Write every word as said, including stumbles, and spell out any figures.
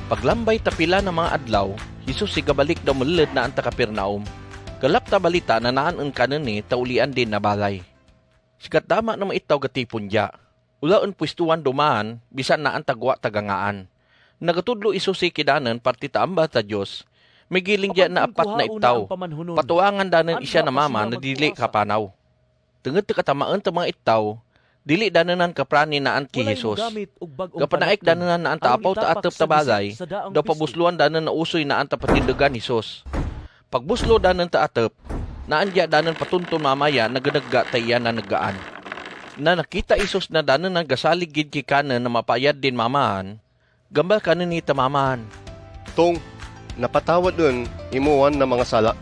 Paglam bai ta pila na manga adlaw, Jesus i gabalik da umellet na an ta Kapernaum. Galap ta balita na naan en kaneni ta ulian din na balai. Sikat dama na maitau gati punja. Ula en puistuan dumaan, bisan na an ta gua ta gangaan. Na gatudlu Jesus i kidanen parti ta amba ta Dios. Migiling ja na apat na itau. Patuangan danen isya na mama na dili kapanau. Tenget tekatamaen ta manga itau, dili danenan kaprani na an ki Jesus. Kapanaik danenan na an ta apau ta atep ta balai, da pabusluan danen na usui na an ta patindegan Jesus. Pagbuslu danen ta atep, na an ja danen patuntun mama ya na genegga ta iya na negaan. Na nakita Jesus na danenan gasalig gid ki kanen na mapayat din mamaan, gambal kaneni ta mamaan. Tung, na patawat en, imoan na mangasala.